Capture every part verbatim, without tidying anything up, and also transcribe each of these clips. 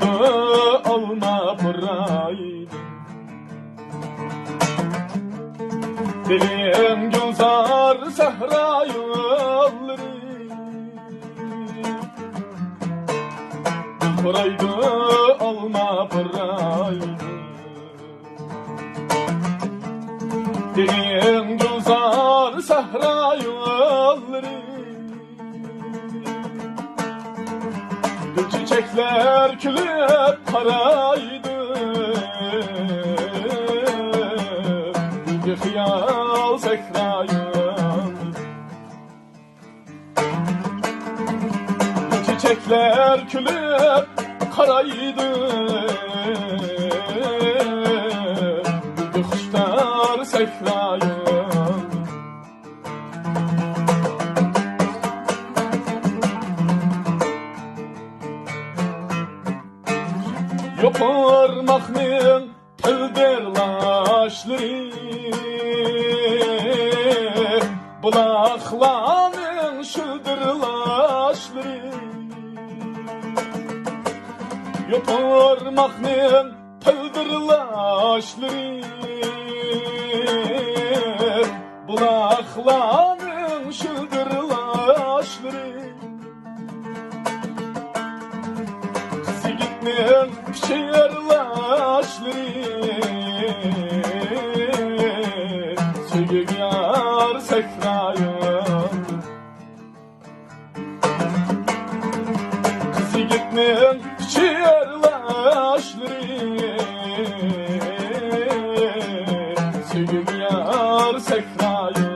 ئالما پۇرايدۇ. دېگەن گۈلزار سەھرا يوللىرى. پۇرايدۇ، ئالما پۇرايدۇ. دېگەن گۈلزار سەھرا يوللىرى. گۈل چېچەكلەر كۈلۈپ قارايدۇ. گۈلگە خىيال سەھرا يوللىرى. چېچەكلەر كۈلۈپ قارايدۇ، خۇشتار سەھرايىم. يوپۇرماقنىڭ پىلدىرلاشلىرى، بۇلاقلارنىڭ شىلدىرلاشلىرى، يوپۇرماقنىڭ پىلدىرلاشلىرى، بۇلاقلارنىڭ شىلدىرلاشلىرى. قىز يىگىتنىڭ پىچىرلاشلىرى، سۆيگۈ يار سەھرايىم. قىز يىگىتنىڭ پىچىرلاشلىرى، سۆيگۈ يار سەھرايىم.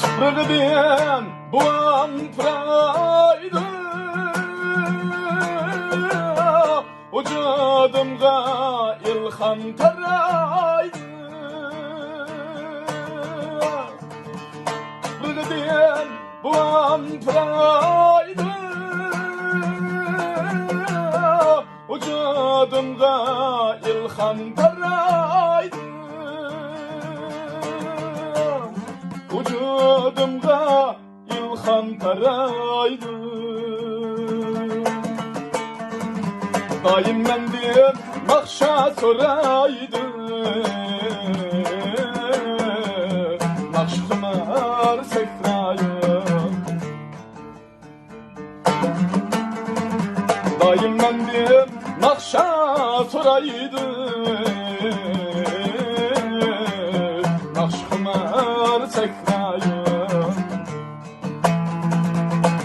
تۇپرىقىدىن بوۋام پۇرايدۇ، ۋۇجۇدۇمغا ئىلھام تارايدۇ. تۇپرىقىدىن بوۋام پۇرايدۇ، ۋۇجۇدۇمغا ئىلھام تارايدۇ. ۋۇجۇدۇمغا ئىلھام تارايدۇ. دائىم مەندىن ناخشا سورايدۇ. ناخشىخۇمار سەھرايىم. دائىم مەندىن ناخشا سورايدۇ. ناخشىخۇمار سەھرايىم.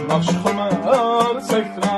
ناخشىخۇمار سەھرا.